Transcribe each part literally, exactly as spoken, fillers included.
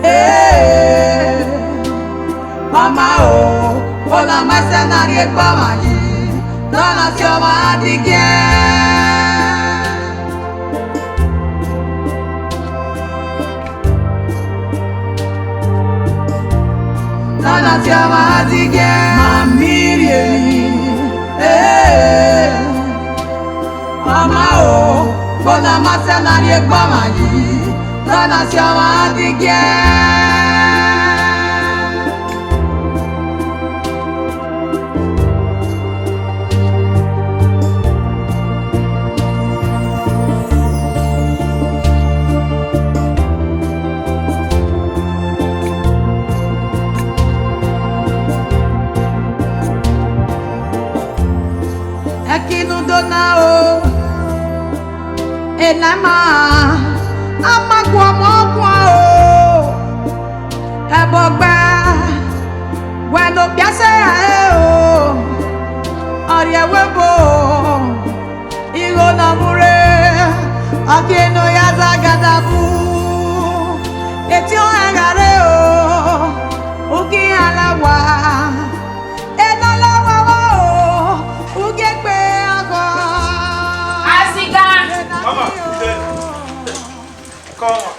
Ee, mama o, ọna ma sẹ na rhie gbe ọmwa yi, ne ọ na si ọmwa digiẹn. Ne ọ na si ọmwa digiẹn. Mama rhie, ee. Ọmwa o, ọna ma sẹ na rhie gbe ọmwa yi, ne ọ na si ọmwa digiẹn. Ẹki ne u do na o, ena ma, a ma guọmọ ọguan o, ẹbọ gba, wẹ ne okpia sẹ rae o, ọ rhie ẹvbo ebo, igho ne ọ mu rre, ọ kie ne ọ ya zagada bu, etiọnrẹn gha rre o, u ghi iran la owa. Enọlọ wawa o, u gie egbe aghọ. Asiga. Mama, come on.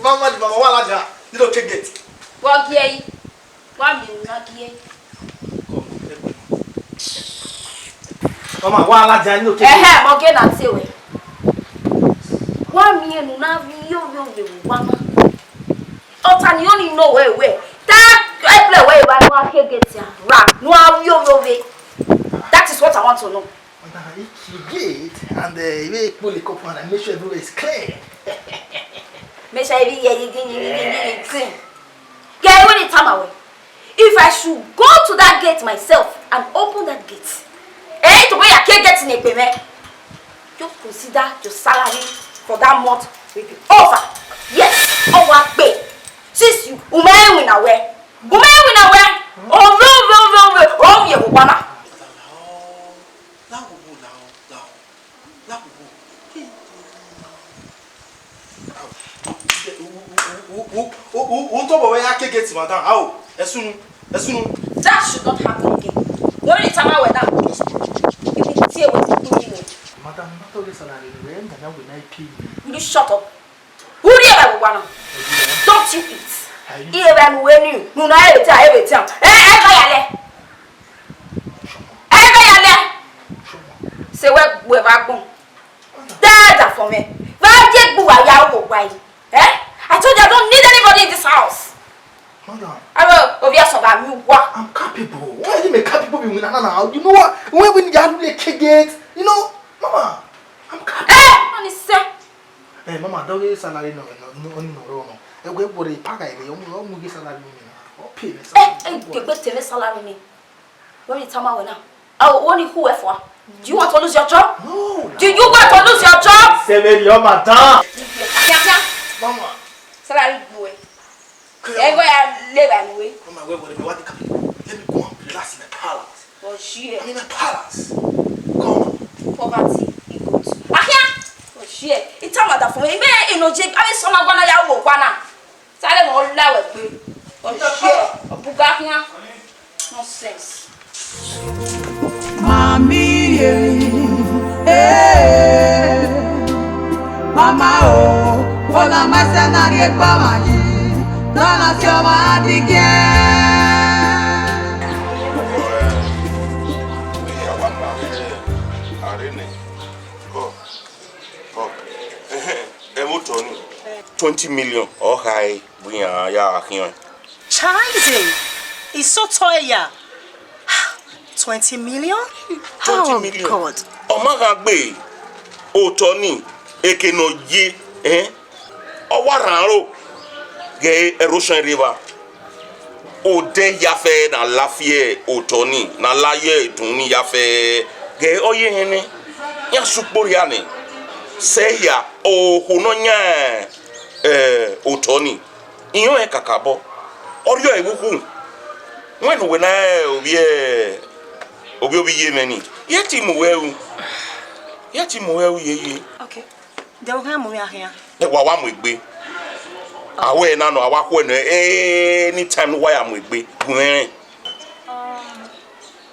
Mama, the mama, wa ladian, ni do ke gate. Wa gie yi. Wa miẹn unu na gie. Mama, wa ladian, ni do ke gate. Ẹhẹ, mọ gie na te wẹ. Wa miẹn unu na vbe yo yo yo wa ma. Ọta ni ọni nọ wẹ wẹ. Ta ẹgbẹ wẹ evba ne uwa khie gate a ra, ne uwa vbe ovbe ovbe. That is what I want to know. Now, he keep gate and uh, he will pull the cup and make sure everywhere is clean. Make sure every year you get you get you get clean. Get when it time away. If I should go to that gate myself and open that gate, eh, to where I can't get in a payment, just consider your salary for that month will be over. Yes, over pay. Since you, ume win away. Ume win away. Oh, no, no, no, no. Oh, yeah, Obama. U tobọ vbe ya ke gate, madam. Ao, ẹsunu, ẹsunu. That should not happen again. Wọ́n ní tàmá wẹ̀ náà. Ibi tí èwe ti kú nínú. Madam, not only salary, we end up with nine P. Will you shut up? Who do you ever wanna? Don't you eat? Iye vbe nu we ni, nu na ebe ta, ebe ta. Eh, eh, va ya lẹ. Eh, va ya lẹ. Se we, we va gbọn. Dada for me. Va je gbu wa ya wo wa yi. Eh? I told you I don't need anybody in this house. Madam. Aro, obi asan ba mi wa. I'm capable. Why you make capable be winner now? You know what? When we need to like gate, you know, Mama, I'm capable. Eh, money sir. Eh, Mama, don't get salary no, no, no, no, no, no. Eh, we worry, paga ile, omu, omu get salary no, no. O pay me Eh, salary. eh, Don't worry. Gbegbe tẹmẹ salary ni. Wọ́n ní tama wẹ̀ náà. Oh, wọ́n ní who ẹ fọ́? Do you want to lose your job? No, no. Do you want to lose your job? Seven your madam. Kíákíá. Mama. Salary gbó ẹ. Ẹ gbọ́ ya lé ra ìwé. Mama, where worry me? What the capital? Let me go and relax in my palace. Oh, shit. I'm in my palace. Come. Poverty, e good. Ahia. Oh, shit. Ita mada fún mi. Ime ino je, abi sọ ma gwana ya wo gwana. Sale mo la we gbe. Oh, shit. Obuga ahia. Nonsense. Mami ye, eh, mama o, ọna ma sẹ na rhie gbe ọmwa yi, ne ọ na si ọmwa digiẹn. Ẹmwẹ otọ ni, twenty million ọ khae vbe iran ya khian. Chai, I so tired. Twenty million? Twenty million. Oh, God. Ọ ma gha gbe otọ ni, eke ne ọ ye, eh? Ọ wa rhan aro, ghẹ ẹrhoshọn rre evba. Odẹ ya fẹ ne a la fi otọ ni, ne a la ye edunmwu ni ya fẹ, ghẹ ọ ye hẹn nẹ, iran sẹ ukpo rhia nẹ, sẹ hia, okhuo ne ọ yan, eh, otọ ni, irẹn kakabọ, ọ rriọ ẹvbo ukhu, wẹ ne uwẹ na ovbi, ovbi ovbi ye mwẹ ni, I i te mu wẹ ru, I i te mu wẹ ru yeye. Okay. Dẹ vbe ọ khian mu mwẹ a khian? Wa wa mu egbe. Awẹ na nọ, a wa khuẹ nẹ, anytime ne uwa ya mu egbe, gu mwẹ rẹn. Um,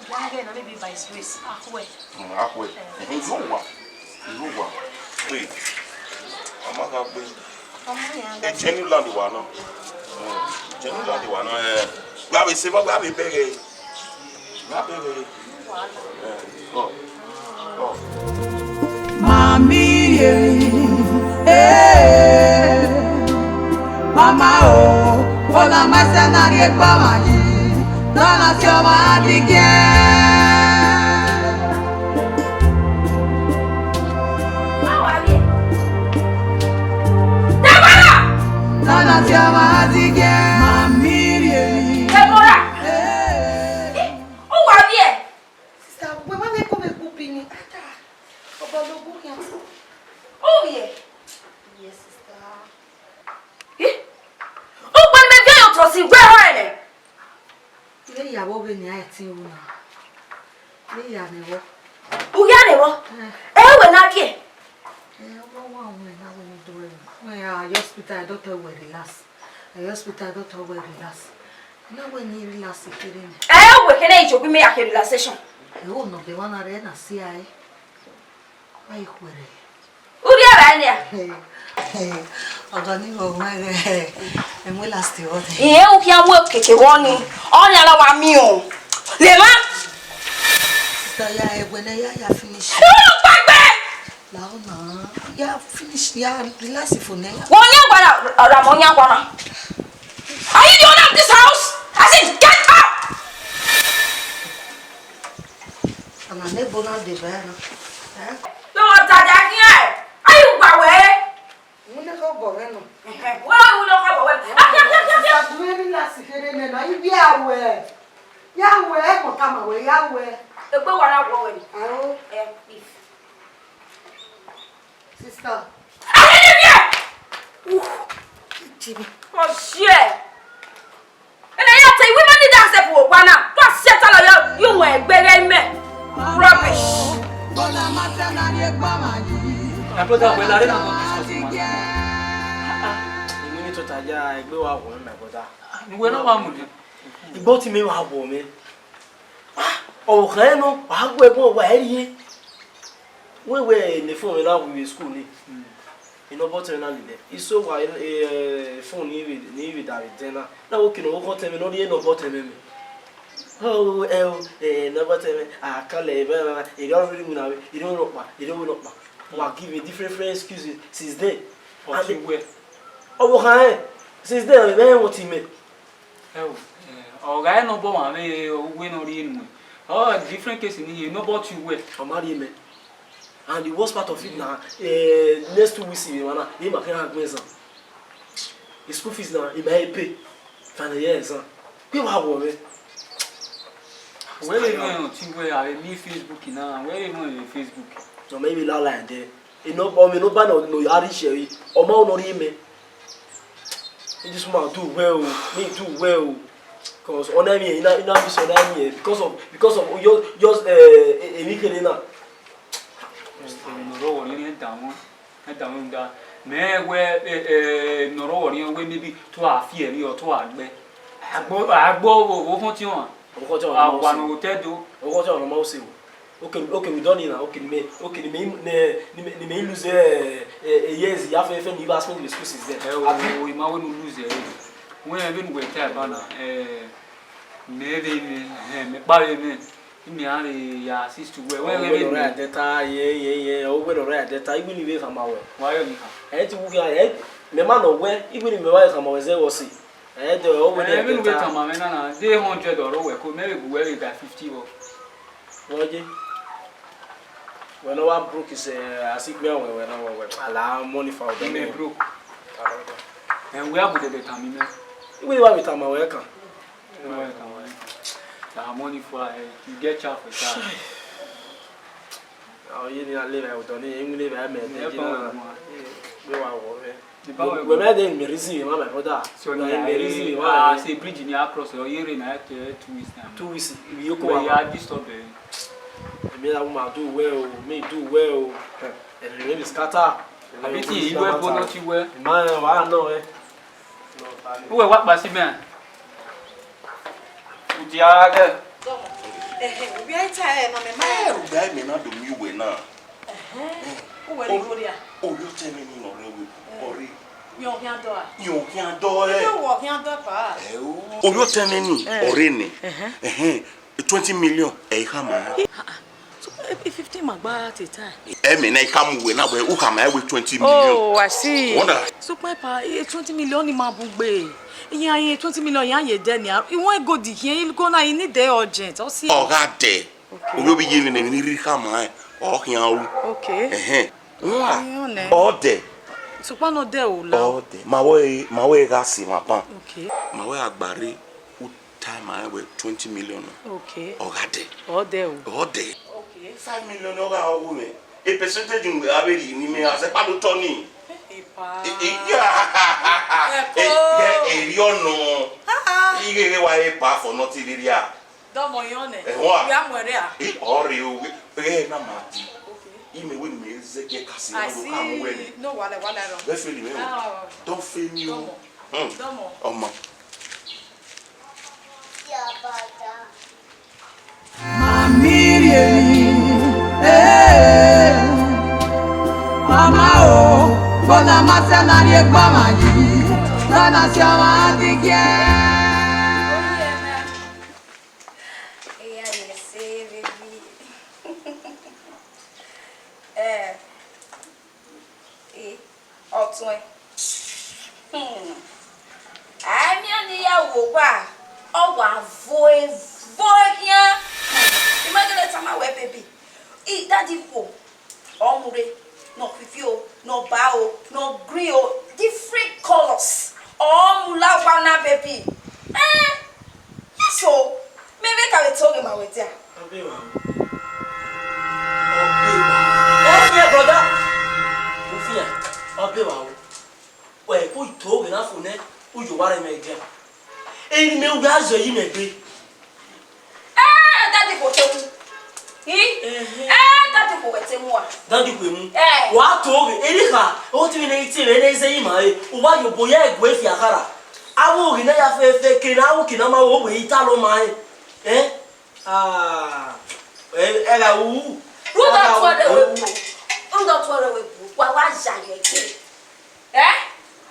ya ghẹ na, maybe by his grace, a khuẹ. Mm, a khuẹ. Ẹhẹn, izo wa. Izo wa. Wait. A ma gha gbe. Ọmọ yẹn a ga. Genuine land wa nọ. Mm, genuine land wa nọ, eh. Gba vbe se, gba vbe bẹghe. Gba vbe bẹghe. Eh, go. Go. Mami ye, eh, mama o, ona ma sẹ na rhie gba ma yi, na na si ọmwa adigiẹn. Deborah! Na na si ọmwa adigiẹn, mami ye. Deborah! Eh. Uwa vbiẹ? Sister, wẹ ma vbe kọ vbe gbe ubi ni, ada. Ọbọ lo gbe khian. U vbiẹ? Yes, sister. Eh? Ugbẹn mẹ viẹ ye otọ sin wẹ rrọọ ẹnẹ. Vbe ya vbe ọghe ne a ẹtin ru na. Vbe ya nẹ vbọ? U ya nẹ vbọ? Eh. Ẹ wẹ na gie? Eh, ọ wa wan wẹ na wẹ ne do ẹre. Wẹ a ye hospital, doctor wẹ relax. Ẹ hospital, doctor wẹ relax. Na wẹ ne I relax kere nẹ. Ẹ wẹ kene I jogbe mẹ ya khe relaxation. Ẹ ho nọ be wa na rẹ na si a ẹ. Wa i khuẹrhẹ. U rhie vba nian? Ọdọ ni vbe ọmwa ẹghẹ, ẹ mu last word. Irẹn u khian mu keke vbọ ni, ọnii a na wa miẹn o. Lema. Sister, ya ẹwẹ ne ya ya finish. Irun kpẹgbẹ. Lahọ na, ya finish, ya relax for now. Wẹ ọyan guana, ọra mẹ ọyan guana. Are you the owner of this house? I said, get up! Ana ne ebo na deba ẹre na. Eh? Te ọ dada khian, are you gba wẹ? Mu ne kha obọ mwẹ nọ. Ẹhẹn, wẹ ọre u ne kha obọ wẹ. Sa bu ẹre na si kere nẹ na, I vbe a wẹ. Ya wẹ, ẹgbọn tama wẹ, ya wẹ. Egbe wa na wọ wẹ ni. Aro. Eh, if. Sister. Ayẹyẹyẹ! Jimmy. Ọsiẹ. Ẹna ya te iwe ma ni da se bu ogba na. Tu a se ta lọ yo, yo wẹ egbe ghe mẹ. Rubbish. My brother, well, I don't know this customer. Ah, ah. You need to tell ya, egbe wa wo, my brother. You were not one. Igbo ti mẹ wa wo mẹ. Ah, ọvbokhan nọ, wa gu ẹbọ wa ẹ rhie. Wẹ wẹ ne phone na wu vbe school ni. Mm. Enọbọ tẹmwẹ na lele. Iso wa, eh, phone ni vbe, ni vbe da vbe dẹ na. Na wo kene ọvbokhan tẹmwẹ ne ọ rhie enọbọ tẹmwẹ mẹ. Oh, eh, oh, eh, enọbọ tẹmwẹ, a kale, eh, blah, blah, blah. Ere ọ rhie iwinna vbe, ere ọ rhọkpa, ere ọ rhọkpa. Wa give me different, different excuses since then. Ọtẹn wẹ. Ọvbokhan rẹn, since then, mẹ rẹn ọtẹn mẹ. Ẹo, eh, ọ gha re ne ọ bọ ọmwa vbe uwu ne ọ rhie nuẹn. Ọ different case ni, ne ọ bọ tie uwẹ. Ọ ma rhie mẹ. And the worst part of it na, eh, next two weeks vbe emwa na, emwa kegha gbẹn exam. School fees na, emwa i pay. Final year exam. Kpe wa wọ mwẹ. Wẹ vbe mwẹ ọtẹn wẹ, a vbe miẹn Facebook na, wẹ vbe mwẹ vbe Facebook. Nọ mẹ vbe la la ẹdẹ. Enọ, ọmọ enọba nọ, nọ ya rhie isi ẹre, ọ ma nọ rhie mẹ. This woman do well o, me do well o. 'Cause ọ na emwi, I na, I na miss ọ na emwi, because of, because of just, just, eh, eh, emwi kherhe na. Emwi ne ọ rre ọghọ rhiẹnrhiẹn da wọn, da wọn da. Mẹ wẹ, eh, eh, emwi ne ọ rre ọghọ rhiẹnrhiẹn wẹ maybe te a fi ẹre, ọ te a gbe. A gbe, a gbe ọvbokhan ọtiọnmwẹ. Ọvbokhan ọtiọnmwẹ. A wa nọ otẹ do. Ọvbokhan ọtiọnmwẹ ma use o. Okay, okay, we done it now. Okay, ni me, okay, ni me, ni, ni me, ni me lose, eh, eh, eh, years ya fẹ, fẹ ni va spend the school since then. Ẹ o, abi? I ma wẹ ne u lose ẹ. Wẹ vbene uwẹ ta ẹre na, eh, mẹ vbe mẹ, eh, mẹ kpa vbe mẹ, mẹ a vbe ya assist uwẹ. Wẹ vbe mẹ. Ọwẹ nọ rẹ dẹta, ye, ye, ye, ọwẹ nọ rẹ dẹta, iwini vbe khama wẹ. Wa yọ ni kha. Ẹ ti wu kha, ẹ, mẹ ma nọ wẹ, iwini mẹ wa khama wẹ zẹ wọ si. Ẹ dẹ, ọwẹ nọ rẹ dẹta. Ẹ, vbene uwẹ tama mwẹ na na, de hundred ọrọ wẹ ko, mẹ vbe gu wẹ vbe ga fifty vbọ. Wẹ ye. Wẹ ne ọ wa broke is, eh, as if me and wẹ, wẹ ne wẹ, wẹ. Ala money for the. Ime broke. And we have to tell me. Iwe wa mi tama wẹ kan. Wẹ tama wẹ. Ala money for, eh, you get chance for that. Ọ ye ni a le vbe odọ ni, emu le vbe mẹ de. Ẹ ji na. Wẹ wa wọ vbe. Wẹ mẹ de mi reason, my brother. So na mi reason, as a bridge ni across, ọ ye rre na, eh, two weeks time. Two weeks, we yoko. Wẹ ya disturb ẹ. Emi na woman do well o, me do well o. Ẹrẹ mi scatter. Abi ti ilu ẹbo nọ ti wẹ. Ma wa nọ ẹ. Uwẹ wa kpa si mẹ. Udia gẹ. Ehe, ovbi a i ta ẹre na, mẹ ma. Ẹ, ovbi a i mẹ na do miẹn uwẹ na. Uwẹ ni ghoria. Ovbi ọtẹn mwẹ ni ne ọ rre ẹvbo, ọ rre. Yọ khian dọ a? Yọ khian dọ ẹ. Yọ wọ khian dọ pa. Ẹ o. Ovbi ọtẹn mwẹ ni, ọ rre nẹ. Ẹhẹn. Twenty million, ẹ i khama. So, e, e fifteen ma gba te ta. Ẹ mẹ na i khama uwẹ na, wẹ u khama ẹre wẹ twenty million. Oh, I see. Wonder. So, pa, pa, e twenty million ni ma bu gbe. Iran ye twenty million, iran ye dẹ nia. I want gold here, I go na, I need the urgent. Ọ si. Ọ gha dẹ. Okay. Ovbi ovbi ye vbe ne emwi ne I rhirhi khama ẹre, ọ khian ru. Okay. Ẹhẹn. Wa. Iran nẹ. Ọ dẹ. Sokpan ne ọ dẹ o la. Ọ dẹ. Ma wẹ, ma wẹ gha si ma ban. Okay. Ma wẹ a gba rre, u ta ma rẹn wẹ twenty million nọ. Okay. Ọ gha dẹ. Ọ dẹ o. Ọ dẹ. Okay. Five million ọ gha wu mwẹ. A percentage nu wẹ a vbe rhie ne imẹ, a sẹ kpalo otọ nii. Epa. E, e, ya. Ẹko. E, e, erriọ nọ. Ah, ah. Ighẹ wa epa for nothing rhirhi a. Dọmọ yọn nẹ. Ẹhua. Ya mu ẹre a. E, ọ rre o, ghẹ na ma di. Okay. Imẹ wẹ ne imẹ zẹ gẹ kasi na do ka mu wẹ nẹ. I see. No, wala, wala rọ. Vẹ feli mwẹ o. Ah. Dọ feli o. Dọmọ. Hmm. Dọmọ. Ọmọ. Mami rhie emwi, eh, mama o, bona ma sẹ na rhie gba ma yi, na na si ọmwa digiẹ. Eya ye se, baby. Eh, eh, ọtuẹn. Hmm. A miẹn ọnii ya wu owa, ọ wa voe, voe khian. Hmm. I ma gele tama wẹ, baby. I, daddy khuo, ọ mu rre, ne ọ fifi o, ne ọ ba o, ne ọ green o, different colours. Ọ mu la owa na, baby. Eh, yes o, mẹ vbe ka vbe to ghe ma wẹ dia. Ọ be wa o. Ọ be wa o. Ẹ fian, brother. U fian, ọ be wa o. Wẹ ko to ghe na fo nẹ, u yo wa rẹ mẹ dia. Eni mẹ, u gha zẹ yi mẹ gbe. Eh, daddy khuo te mu. Hi? Ẹhẹn. Eh, daddy khuo wẹ te mu a? Daddy khuo mu. Eh. Wa to ghe, eni kha, o ti vbe ne te vbe ne zẹ yi ma re. U wa yo bo ya ẹguẹ fia khara. Avbe oghi na ya fẹfẹ, ke na ru, ke na ma ru, wẹ i ta lọ ma rẹn. Eh? Ah, ẹ, ẹ gha wu. Rhunmwuda ọtuẹn rẹ wẹ bu. Rhunmwuda ọtuẹn rẹ wẹ bu. Wa, wa ya ye ẹgbẹ. Eh?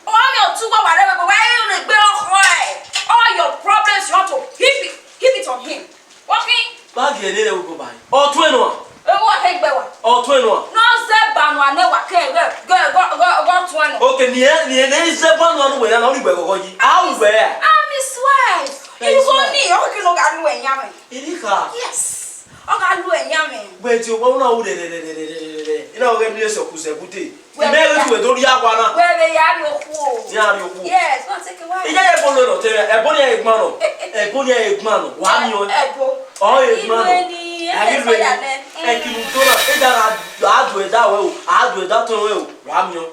Ọ gha miẹn otu uwa wa rre ẹvbo, wa i rhie egbe ọkhọ ẹre. All your problems, you want to heap it, heap it on him. What thing? Ba gie ne rẹ ogo ba. Ọtuẹn nua. Ewu ọkhe gbe wa. Ọtuẹn nua. Ne ọ zẹ ba nua ne wa ke ghe, ghe, ghe, ghe, ghe ọtuẹn nọ. Okay, ni ẹ, ni ẹ ne zẹ ba nua ne uwẹ na, ọ ni wẹ ghọghọ yi. A wẹ a. I'm his wife. Thank you. Igho ni, ọ ke ne ọ gha lu ẹyan mwẹ. Erikha. Yes. Ọ gha lu ẹyan mwẹ. Wẹ ti owa na wu rẹ, rẹ, rẹ. Ina ọghe mi eso ku zẹ bude. Wẹ, imẹ vbe tu wẹ do rhie awa na. Wẹ vbe ya rhie okhuo. Ya rhie okhuo. Yes, go and take a wife. Iye ye bolo no te, ẹbọ ni ẹ gban nọ. Ẹbọ ni ẹ gban nọ. Wa mi o. Ẹbọ. Ọ ẹ gban nọ. Ẹ ghi lu eni. Ẹ kinu to na. E da ra, a du ẹda wẹ o. A du ẹda to wẹ o. Wa mi o.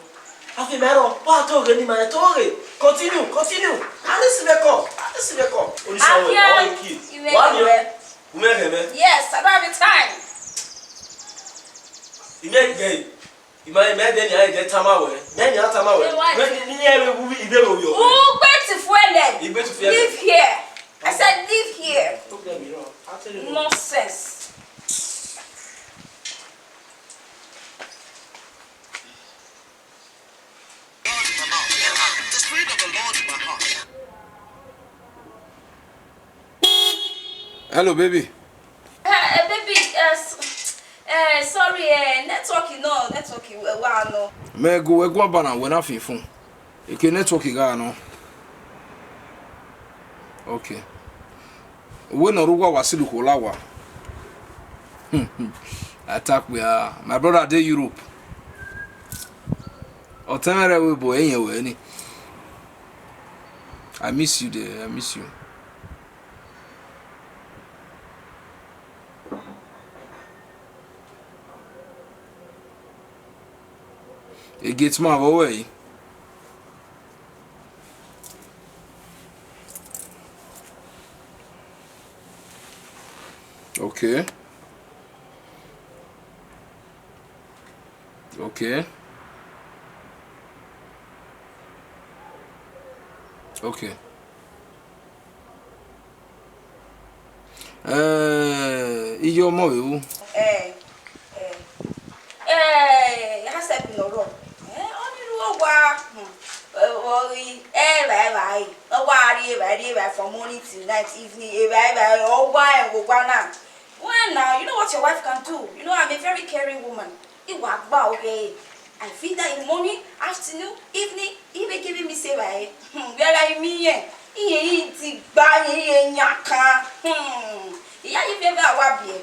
A fi mẹ rọ. Wa to ghe ni ma to ghe. Continue, continue. A ni si vbe kọ. A ni si vbe kọ. Onisa wẹ, ọ ẹ ki. Wa mi o. U mẹ ghẹ mẹ. Yes, I don't have the time. Imẹ gẹ. Ima, ima ẹdẹ nia ẹdẹ tama wẹ. Mẹ nia tama wẹ. Mẹ ni, ni ẹ vbe wu ibe ro yo. Ugbe ti fuẹlẹ. Igbe ti fuẹlẹ. Leave here. I said leave here. Problem, you know. I'll tell you. Nonsense. The Spirit of the Lord in my heart. Hello, baby. Eh, eh, baby, eh, s-, eh, sorry, eh, network nọ, network, eh, wa nọ. Mẹ gu wẹ guan bana wẹ na fin fun. Eke network gha nọ. Okay. Uwẹ ne ọ rre uwa wa sẹ ikhuo la wa. Atakpia, my brother dey Europe. Ọtẹn mwẹ rre ẹvbo ebo, ẹ yẹn wẹ ni. I miss you there, I miss you. A gate man, vbọ wẹ yi? Okay. Okay. Okay. Eh, iye ọmọ vbe ru? Eh, eh. Eh, a sẹtin nọ rrọọ. Eh, ọ ni ru owa, hmm, ọ ghi, eh, evba, evba, eh. Ọ wa rri evba, rri evba from morning till night, evening, evba, evba, ọ wa rẹn vbe owa na. Well, now, you know what your wife can do? You know, I'm a very caring woman. I wa gba oghe. I feed her in morning, afternoon, evening, even giving me saver, eh? Hmm, where are you me, eh? Iye, iye ti gba, iye, iye yan kan. Hmm. Iya, iye vbe a wa biẹ.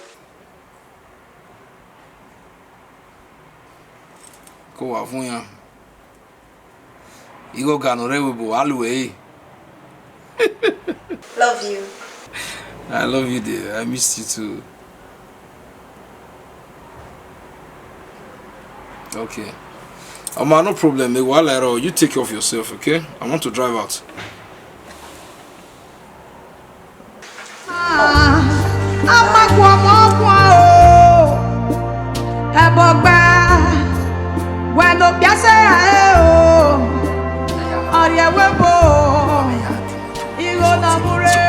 Ko wa vun iran. Igho ga ne ọ rre ẹvbo ebo, a lu ẹre. Love you. I love you, dear. I miss you too. Okay. Oma, no problem. Me wa lẹ rọ. You take care of yourself, okay? I want to drive out. Amakuọmọ ọkua o, ẹbọ gba, wẹ ne okpia sẹ rae o, ọ rhie ẹvbo ebo, igho ne ọ mu rre,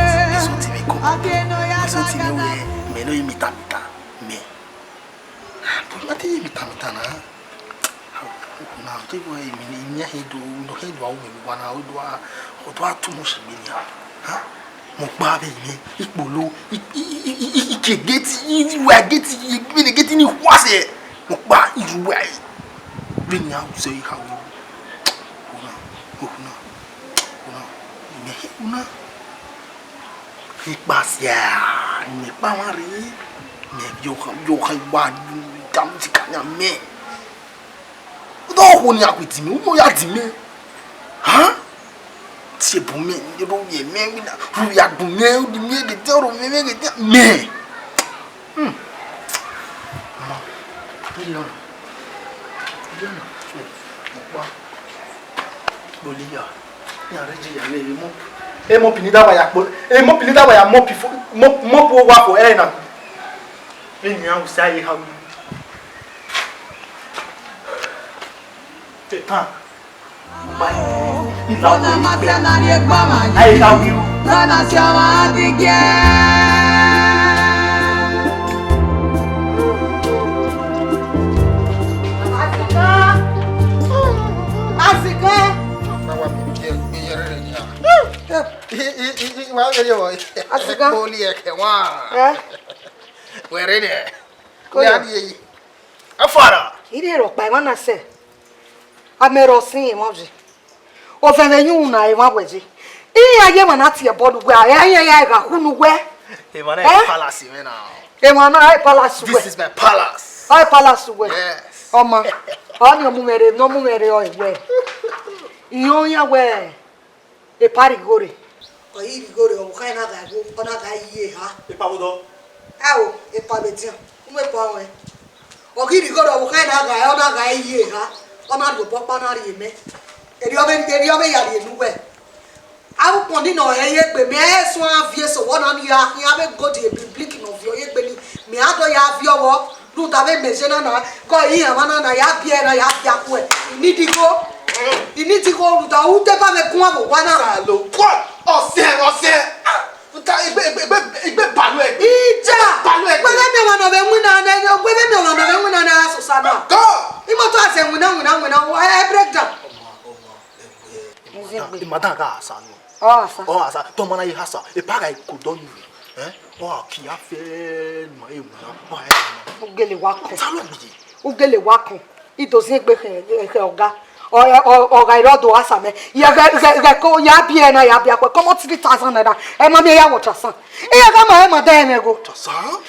ọ ke ne ọ ya zagada. Mẹ ne ọ ye mitamita, mẹ. But I think mitamita na. Na, te vbe emwi ne, emwi ne ọ khin do, ne ọ khin do aro mwẹ vbe owa na, ọ do a, ọ do a too much egbe nia. Ha? Mẹ ọkpa vbe mwẹ, ikpolo, i, i, i, i, i, i ke gate, i, i, wa gate, i, i, vbene gate ni khua sẹ. Mẹ ọkpa, i ru wa, vbene a ru sẹ, i kha ru. Ona, ona, ona, mẹ, ona. Ikpa sia, mẹ kpa mwa rre, mẹ vbe ọkhan, vbe ọkhan wa, ka mu ti ka yan mẹ. Udo ho ni a ku di mẹ, udo ya di mẹ. Ha? Tie bu mẹ, ro ye mẹ, ru ya gun mẹ, ru mẹ gede, ro mẹ, mẹ gede, mẹ. Hmm. Ma, iri ọna. Iri ọna. Ọkpa. Kpoli ya. Iran rre je ya vbe mop. E mop ni da wa ya kpo. E mop ni da wa ya mop fo, mop, mop owa fo, ẹ na. Vbene iran usa ye ha wi. Etan. Ọna ma fian na rhie egbe ọmwa yi. Ai, ka wi ru. Ọna si ọmwa adigie. Asigan. Asigan. Wa wa mi je gbe yẹrẹ rẹ nia. I, i, i, i, wa vbe rhie vbọ? Asigan. Kpoli ẹkẹ wa. Eh? Wẹ rre nẹ. Ko ya rhie yi. Afara. I rhie rhọkpa emwa na sẹ. Amẹ rọ sin emwa vbe. Ovẹn vbe yunwun na emwa wẹ ye. Iran ye emwa na tie bọọlu wẹ, a iran ya gha khu nu wẹ. Emwa na Eh? Palace mwẹ na. Emwa na e palace wẹ. This is my palace. Ọ e palace wẹ. Yes. Ọma. Ọ ni ọ mu mwẹ rre, ne ọ mu mwẹ rre ọ wẹ. Iran ya wẹ. Epa rhie igho rre. Ọ ghi rhie igho rre, ọvbokhan na gha gho, ọ na gha ye eha. Epa vbe odọ? Ao, epa vbe edian, u mu epa ruẹn. Ọ ghi rhie igho rre, ọvbokhan na gha, ọ na gha ye eha, ọ na rhie obọ ọkpa na rhie mẹ. Erriọ vbe, erriọ vbe ya rhie ne uwẹ. Avbe ukpọn ni nọ hẹ ye egbe, mẹ ẹ suẹn a viẹ sẹ owọ na ni ra khian avbe gold ye bliblik ne ọ viọ ye egbe ni, mẹ a dọ ya viọ vbọ. Rhunmwuda vbe mẹ je na na, gọ iran mwa na na ya biẹ na ya biẹ akhuẹ. I need igho. I need igho rhunmwuda u te ba mwẹ guan vbe owa na. Salo, God, ọsẹ, ọsẹ. Ah, ta egbe, egbe, egbe, egbe balu egbe. Ija. Balu egbe. Wẹ vbe miẹn ọmwa ne ọ vbe winna nẹ, wẹ vbe miẹn ọmwa ne ọ vbe winna nẹ, a sosa na. God. Imoto a zẹ winna, winna, winna, ẹ break down. Ọmọ, ọmọ, egbe. Ẹ zẹ egbe. Imadan gha sa nọ. Ọ gha sa. Ọ gha sa. Tọmọ na ye ha sa. Epa gha ko dọ ni. Eh? Ọ gha ki ya fẹ ma e winna. Ọ gha winna. U gele wa kọn. Salo gbe. U gele wa kọn. I do zin egbe khẹ, khẹ ọga. Ọ, ọ, ọ gha rre ọdọ a sa mẹ. Ya gha, gha, gha ko ya biẹ na ya biẹ akhuẹ. Kọmọ three thousand naira. Ẹ ma miẹn ya wọ ultrasound. Iran gha ma ẹ ma da ẹmwẹ gho. Ultrasound?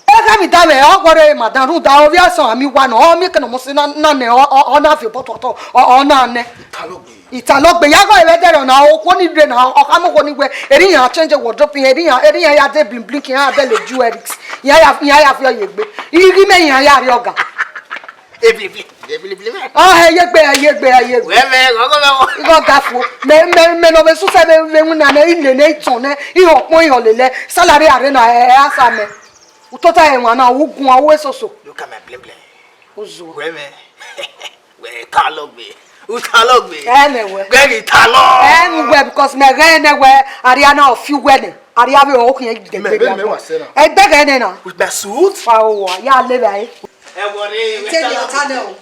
Ẹ gha mi da vbe ọ wọrẹ ma da rhunmwuda ovbi asọn a mi wa nọ. Ọ miẹn kẹ ne ọ mose na, na nẹ, ọ, ọ, ọ na viọ obọ tuọtọ, ọ, ọ na nẹ. Italogbe. Italogbe, ya gha ẹvbo ẹdẹrẹ ọna, okhuo ni rre na, ọ kha mu okhuo ni wẹ, erriọ iran change wardrobe iran, erriọ iran, erriọ iran ya de blink blink, iran ya de le jewelries, iran ya, iran ya viọ ye egbe. I ghi mẹ iran ya rrie ọga. Ebli, ebli, ebli, ebli, ebli. Ọ hẹ ye egbe, hẹ ye egbe, hẹ ye egbe. Wẹ mẹ, gọgọ mẹ wọ. Igho ga fo. Mẹ, mẹ, mẹ nọ vbe susẹ vbe, vbe winna nẹ, ile nẹ, itọn nẹ, ihọ kpọn ihọ lele, salary a rre na, ẹ, ẹ, a sa mẹ. U tota ẹmwa na, u guan, u esoso. Look at my bling bling. Uzuo. Wẹ mẹ. Wẹ Italogbe. Utalọ gbe. Ẹ nẹ wẹ. Gbe ghi talọ. Ẹ nu wẹ, because mẹ ghẹ nẹ wẹ, aria na ọ fi wẹ nẹ. Aria vbe ọ khian gẹgẹ. Mẹ, mẹ wa sẹ na. Ẹ bẹgẹ nẹ na. With my suit? Fa o wa, ya le vbe. Ẹ wọ re, wẹ. Tell your channel.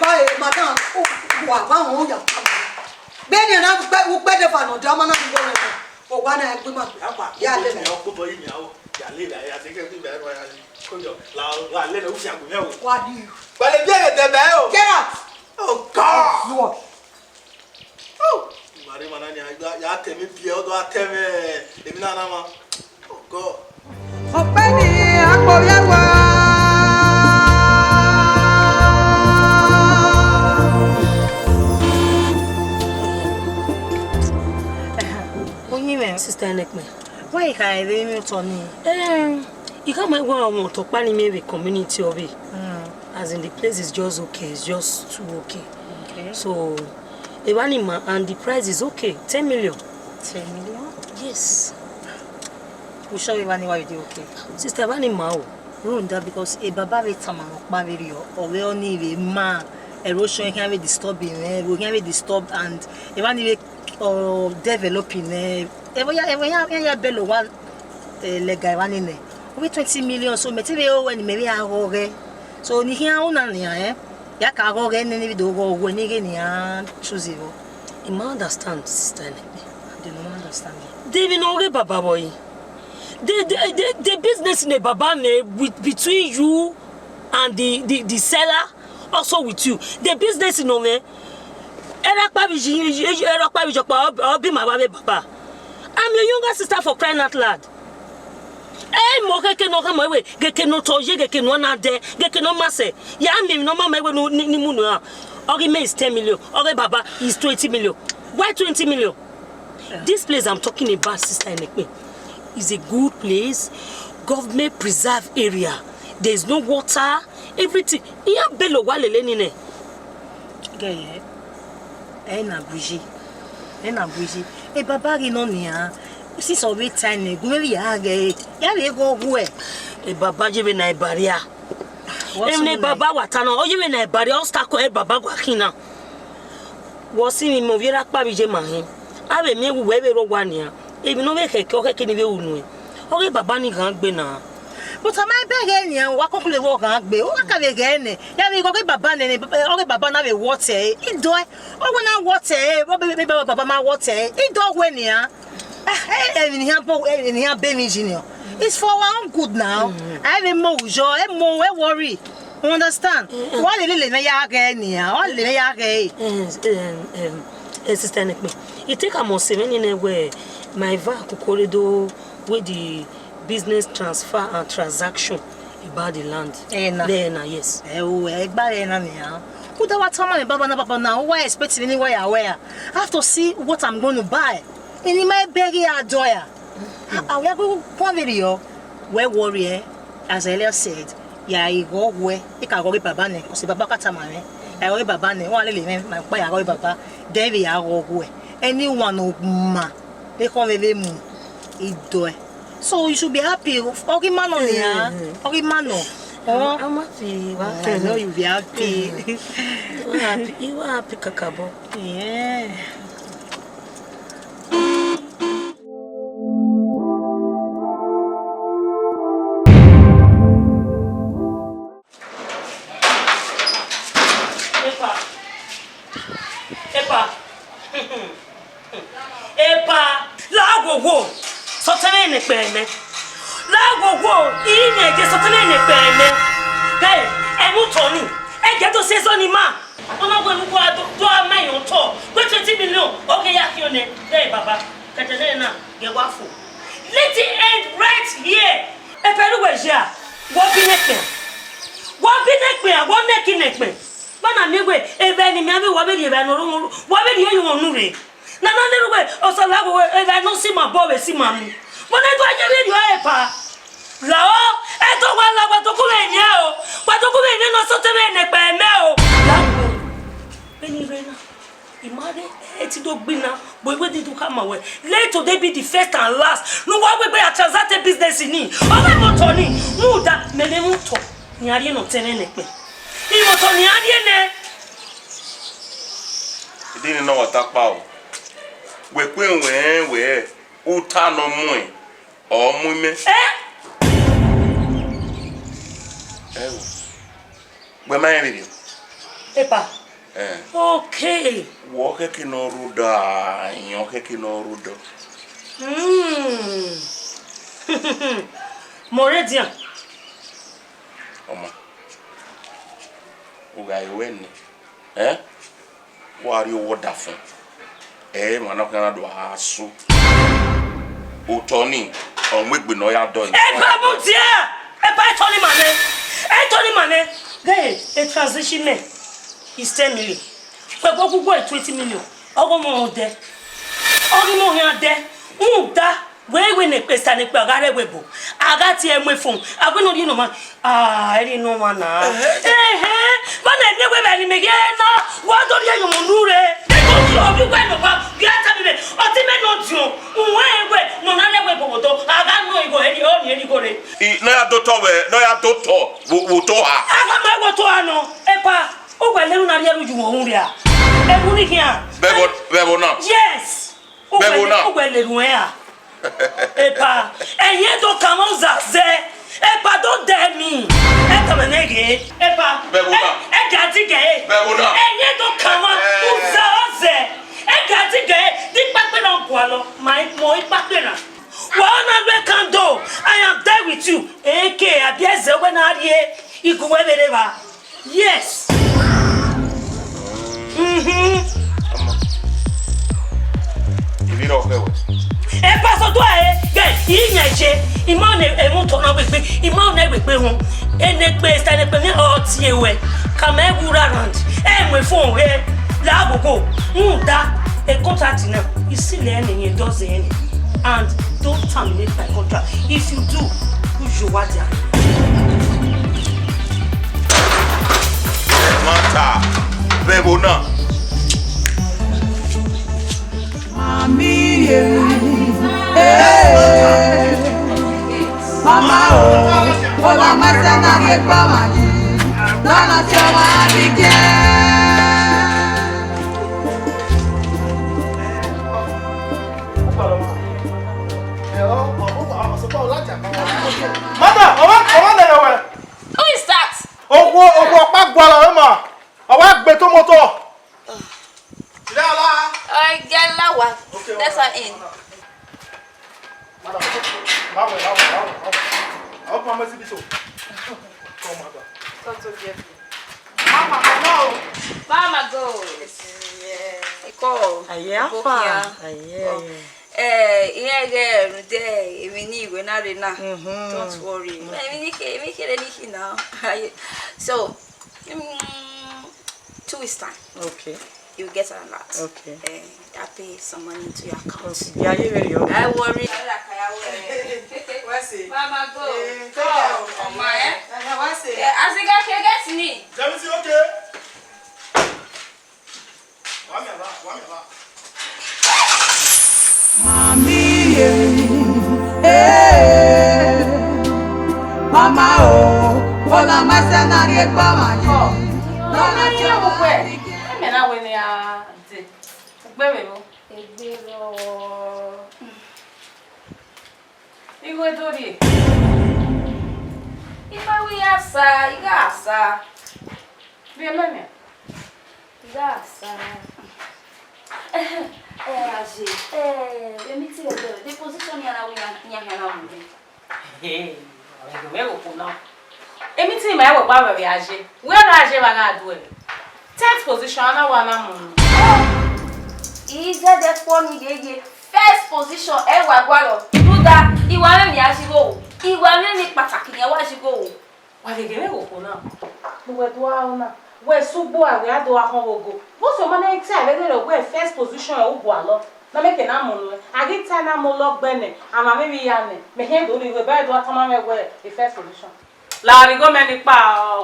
Bye, madam. O wa, wa họn ya. Beni na ukpe, ukpe de fa nọ, da ma na ni go nẹ. O wa na gbe ma. Ya le vbe. Ọkpọbọ yi mi awo. Ya le vbe, ya se ke bi bẹ wa ya. Koyo, la, wa le na, u fi agbọn mẹ o. Wa di. Wa le bi ẹghẹ dẹ mẹ o. Get out. Oh God. What? Mari mana ni ya, ya tẹ mi biẹ, ọ do a tẹ mẹ. Èmi na na ma. Oh God. Ọpẹ ni agbo yẹ wá. Uyinmwẹ. Sister Enekpe. Why you can't even tell me? Eh, you can't mind why I want to plan me with community of it. Mm. As in, the place is just okay, it's just too okay. Okay. So, Evanima, and the price is okay, ten million. Ten million? Yes. You sure Evanima will be okay? Sister Evanima, oh. Runda, because a baba we tama no kpa very o, or we only we ma, erosion can we disturb him, eh, we can we disturb, and Evanima, oh, developing, eh, e we ya, e we ya, ya, ya bello wa, eh, lega Evanima. We twenty million, so me ti we o, when me we a go ge. So, ni hian una ni, eh? Ya ka gho ghe nene video gho ghe ni ghe ni a choose vbo. I ma understand, sister Enekpe. I do not understand. Debi ne ọ ghe baba vbọ yi. The, the, the, the business ne baba ne with, between you and the, the, the seller, also with you. The business no me. Erọkpa vbe yi, erọkpa vbe yi ọkpa, ọ bi ma vbe baba. I'm your younger sister, for crying out loud. Ẹ mọ khẹke ne ọ khama wẹ, khẹke ne ọ tọ ye, khẹke ne ọ na dẹ, khẹke ne ọ ma sẹ. Ya miẹn emwi ne ọ ma ma wẹ ne, ni, ni mu nọ ra. Ọ ghi mẹ is ten million, ọ ghe baba is twenty million. Why twenty million? This place I'm talking about, sister Enekpe, is a good place. Government preserve area. There is no water, everything. Iran bello wa lele ni nẹ. Gẹyẹ, ẹ na bu iye, ẹ na bu iye. E baba ghi nọ nian, since ọ vbe ta nẹ, gu mwẹ vbe ya ghe, ya vbe ghe ọ wu ẹ. E baba ye vbe na e baria. Emwi ne baba wa ta na, ọ ye vbe na e baria, ọ sta kọ e baba wa khin na. Wọ si mi mẹ ovbi erha kpa vbe iye ma hin. A vbe miẹn wẹ uwẹ vbe rre owa nian. Emwi ne ọ vbe khẹke, ọ khẹke ni vbe ru nuẹn. Ọ ghe baba ni ghan gbe na. But a ma bẹghe nian, wa kọkule vbe ọ ghan gbe. Ọ ka vbe ghẹ nẹ. Ya vbe igho ghe baba nẹ, ọ ghe baba na vbe wọtẹ. I dọe. Ọ wẹ na wọtẹ, ọ be, be, be, baba ma wọtẹ. I dọe wẹ nian. Ah, eh, eh, emwi ne iran bo, eh, emwi ne iran be emwi yi nian. It's for our own good now. Mm. A vbe mo uyo, e mo, e worry. You understand? Mm, mm. Wa lele lele mẹ ya ghẹ nian, wa lele mẹ ya ghẹ. Eh, eh, eh, eh, sister Enekpe, I think I must say many name where my va kukoredo with the business transfer and transaction about the land. Eh, na. There na, yes. Eh, oh, eh, gba eh, na nian. Who that what time my baba na baba na? Who I expect me anywhere I wear? I have to see what I'm going to buy. Ini my bag here, doya. Ah, we are going to come video. We worry, eh? As earlier said, ya igho wẹ, I ka gho ghe baba nẹ, cause baba ka tama mwẹ. Ya gho ghe baba nẹ, wa lele mwẹ, ma kpa ya gho ghe baba, then vbe ya gho wẹ. Anyone no ma, they come vbe mu, I dọe. So you should be happy. Ọ ghi ma nọ nian, ọ ghi ma nọ. Oh, I'm happy. I know you be happy. You are happy. You are happy, kakabo. Yeah. Epa. Epa. Epa. La wo wo. Sọtẹmẹ ne kpẹ mẹ. La wo wo. Ine je sọtẹmẹ ne kpẹ mẹ. Hey, ẹ mu tọ ni. Ẹ jẹ do se zọ ni ma. Ọ ma wẹ ne uwa do, do a ma yọn tọ. Wẹ twenty million. Ọ ghe ya khian nẹ. Hey, baba. Kẹtẹ nẹ na. Gẹ wa fo. Let it end right here. Epa, ru wẹ ya. Wọ bi nẹ kpẹ. Wọ bi nẹ kpẹ, wọ nẹ ki nẹ kpẹ. Vbana miẹn wẹ, evba ne imẹ avbe wa vbe rhie evba ne ọ rọmọ ru, wa vbe rhie yọ unu rre. Nana ne ru wẹ, ọ sa la wẹ, evba ne ọ si ma bọ vbe si ma mu. Vbọ ne do a ye vbe rhie ọre Epa? Lao, ẹdọ wa la, wa do gu vbe eniẹn o. Wa do gu vbe eniẹn ne ọ sọtẹmẹ ne kpẹ mẹ o. Lao, vbene I rre na, I ma rre, ẹ ti do gbe na, but I wẹ ne I do khama wẹ, let today be the first and last ne uwa wegbe ya transact business ni. Ọ vbe mọ otọ ni, rhunmwuda mẹ vbe mwẹ otọ ne I rhie ne ọtẹn mwẹ nẹ kpẹ. I mwẹ otọ ne I rhie nẹ. Ini nọ wa ta kpa o. Wẹ kpe wẹ rẹn wẹ uta nọ muẹn, ọ mu imẹ. Eh? Ẹ o. Wẹ ma rẹn vberriọ. Epa. Eh. Okay. Wẹ ọ khẹke ne ọ rre odọ, a, irẹn ọ khẹke ne ọ rre odọ. Hmm. Mẹ ọre dian. Ọma, u gha ru ẹnẹ, eh? Wa rrie owa ọdafẹn, ẹ, emwa na khian na do a su. Otọ nii, ọ mu egbe ne ọ ya dọ nii. Epa, mudia! Epa, etọ ni ma nẹ, etọ ni ma nẹ. Ghee, e transition nẹ is ten million. Wẹ gbe ọgugbu twenty million, ọghe ọmọ odẹ, ọghe imẹ khian dẹ, rhunmwuda wẹ, wẹ ne ekpesta ne ekpa gha rre ẹvbo ebo, a gha tie ẹmwẹ fo, a wẹ ne ọ rhie ne ọmwa, ah, ẹ rhie ne ọmwa na. Ẹhẹn. Vbọ ne ẹmwẹ wẹ vbe ne imẹ ghe na, wa do rhie ẹyọnmwẹ unu rre. Eko rhie ovbi uwẹ nọ wa, ghi a tama mwẹ, ọtẹn mwẹ ne ọ diọn, uwẹ wẹ ne ọ na rre ẹvbo ebo vbe otọ, a gha nọ igho, ẹ rhie, ọ rhie igho rre. I, ne ọ ya do otọ wẹ, ne ọ ya do otọ vbe, vbe otọ ha. A gha ma ẹvbo otọ ha nọ, epa. Uwẹ lele u na rhie ẹre uyi uhunmwu rria. Ẹvbo ni khian. Vbe ẹvbo, vbe ẹvbo na? Yes. Vbe ẹvbo na? Uwẹ lele uwẹ ra? Epa, ẹyẹn do kan mwẹ uza zẹ. Epa, don't tell me. Ẹ tama nẹ ghe. Epa. Vbe ẹvbo na? Ẹ, ẹ ga digẹ e. Vbe ẹvbo na? Ẹyẹn do kan mwẹ uza zẹ. Ẹ ga digẹ e. Di ikpakpe na gualọ. Ma mọ ikpakpe na. Wa na rre candle. I am there with you. Eke, abi ẹzẹ wẹ na rrie. Igu wẹ vbe rre evba. Yes. Mhm. Ọmọ. Ivbi rọ kẹ wẹ. Ẹ, pastor, do ẹ, gẹ, I yan je, I ma ne emotọ na wegbe, I ma ne wegbe họn. Enegbe, esta enegbe ne ọ tie wẹ. Ka mẹ wu ra round. Ẹ mu efun ghe, la gogo. Rhunmwuda, e contract na, I si lẹ ne yẹn dọ zẹ nẹ. And don't terminate my contract. If you do, u yo wa dia. Mata, vbe ẹvbo na. Mami ye, eh, mama o, ola ma sa na ye pa ma ji, la na cha wa bi je. Madam, ọmọ, ọmọ nẹ wẹ. Who is that? Okhuo, okhuo ọkpa gualọ ma. Ọ wa gbe tomoto. Ilẹ ọla. I get lawa. Okay, let's all in. Madam, báwo, báwo, báwo, báwo. Àwọn kan mẹ́sì bí so. Come, madam. Come to get me. Mama, come on. Mama, go. Iko. Aye, afa. Aye, aye. Eh, iran ghe rhunmwuda emwi ne I wẹ na rre na. Mhm. Don't worry. Emwi ni khe, emwi kherhe ni khin na. So, mm, two weeks time. Okay. You get an alert. Okay. Eh, I pay some money into your account. Okay. Yeah, you very okay. I worry. What's it? Mama, go. Eh, take care. Oh, my, eh? Uh, what's it? Yeah, as you get, get me. James, you okay? Mami ye, eh, mama o, ọla ma sa na rrie pa ma ji. Lọna tie ukwe. Ẹmẹ na wẹ ne a dee. Ugbe vbe vbo? Egbe rrọọ. Igho do rrie. I ma wẹ I gha sa, I gha sa. Vbe mẹ mẹ? I gha sa. Eh, Aje, eh, vbe meeting ẹdẹ, the position iran na wẹ iran, iran khian na mu mwẹ. Hey, ọ ghi mwẹ vbe okhuo na. Meeting ma wẹ gba vbe Aje. Wẹ ra Aje vbe a gha do ẹre. Tenth position, a na wa na mu mwẹ. I zẹdẹ kpọ ni yeye. First position, ẹ wa gualọ. Rhunmwuda, I wa mwẹ emwi a zigho. I wa mwẹ emwi kpataki ne I wa zigho. Wa gheghe vbe okhuo na, ne uwẹ do aro na, wẹ sẹ ugbo a, wẹ a do gha khọn vbe ogo. Vbọsẹ ọ ma na ta ẹre wẹ first position ẹre u gualọ, ne a mẹ ke na mu nuẹn. A ghi ta na mu lọ gbe nẹ, a ma mwẹ emwi ya nẹ, mẹ khian do rhie igho, eba ẹre do gha tama mwẹ wẹ first position. La rhie igho mẹ ni kpa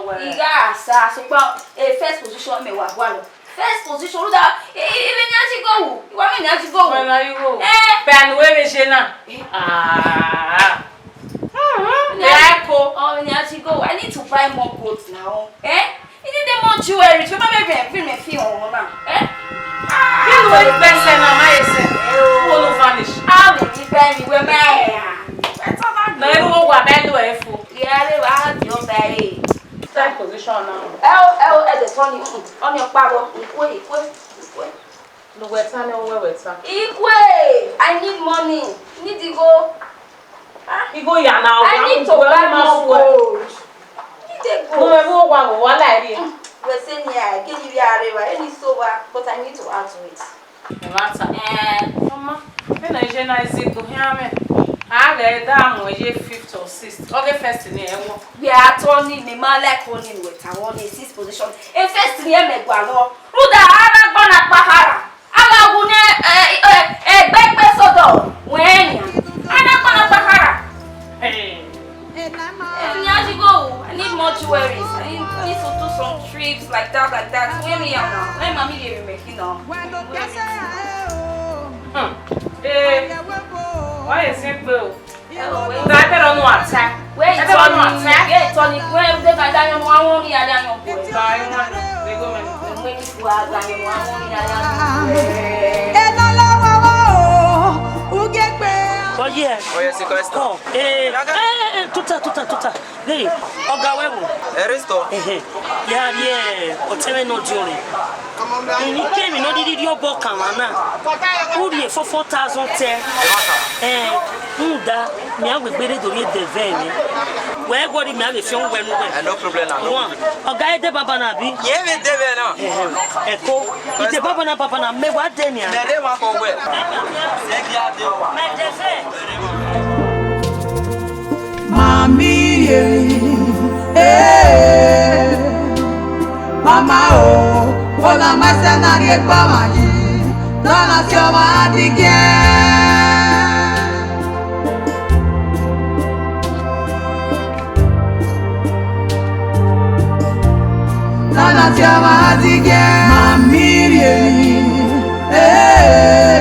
wẹ. I gha sa, sokpan first position mẹ wa gualọ. First position, rhunmwuda, I, I, I vbe nian zigho ru, I wa vbe nian zigho ru. Wẹ na zigho ru. Eh. Bẹ a ne uwẹ vbe je na. Eh. Ah. Mhm. Bẹ a ko. Oh, nian zigho ru. I need to buy more gold now. Eh? I need the more jewelry. Vbe ma vbe vbe vbe mẹ fi họn na. Eh? Kí ni wẹ gbẹsẹ na ma ye sẹ? Wo lo vanish? Ami ti bẹ mi wẹ mẹ ya. Wẹ tọ na gbẹ. Na ru wo wa bẹ lo ẹ fo. Ye re wa di o bẹ re. Take position now. Ẹ o, ẹ o, ẹ dẹ tọ ni, mm, ọni ọkpa rọ, ikue, ikue, ikue. Ne uwẹ ta ne uwẹ wẹ ta. Ikue, I need money, need igho. Ah, igho ya na, I need to buy more gold. Need a gold. No, ẹ wo wa wo wa la ri. Mm, we say ni I give you a reva, any so wa, but I need to add to it. Ẹmwata. Eh. Ọma, vbene iye na i zẹ egbe khian mwẹ, a ghẹ da mu iye fifth or sixth, ọ ghe first ni ẹ wọ. Wẹ a tọ ni, mẹ ma like one ni wẹ ta one ni, six position. E first ni ẹ mẹ gua lọ. Rhunmwuda a na gba na kpahara. A gha wu ne, eh, eh, egbe gbe sodọ, wẹ ẹ nian. A na gba na kpahara. Hey. Ẹmwata, I need more jewelries. I need, need to do some trips like that, like that. Where me am now? Where mommy dey make it now? Hmm. Eh, why is it blue? That better no attack. Where you turn me? Where you turn me? Where they got down on one, yeah, down on boy. They go, man. When you go out, down on one, yeah, down on boy. Oh, yeah. Oh, yes, you can stop. Oh, eh, eh, eh, tuta, tuta, tuta. Hey, ọga wẹ wo? Erristo. Ehe. Ya rhie ọtẹn mwẹ ne ọ diọn rre. Eni kemwi ne ọ rhirhi rhie obọ kan mwa na. U rhie four, four thousand tẹ. Eh, rhunmwuda, mẹ a wegbe rre do rhie dẹ vẹ mwẹ. Wẹ ghe ọrọre mẹ a vbe fiọn uwẹ ne uwẹ. Eh, no problem na, no problem. Ọga, e de baba na bi? Ye vbe de vbe na. Ehe, ẹko. I de baba na, baba na, mẹ wa de nian. Mẹ de wa kọ wẹ. Mẹ de vẹ. Mami ye, eh, mama o, ọna ma sẹ na rhie gba ma yi, dọna si ọmwa adigiẹn. Dọna si ọmwa adigiẹn. Mami ye, eh.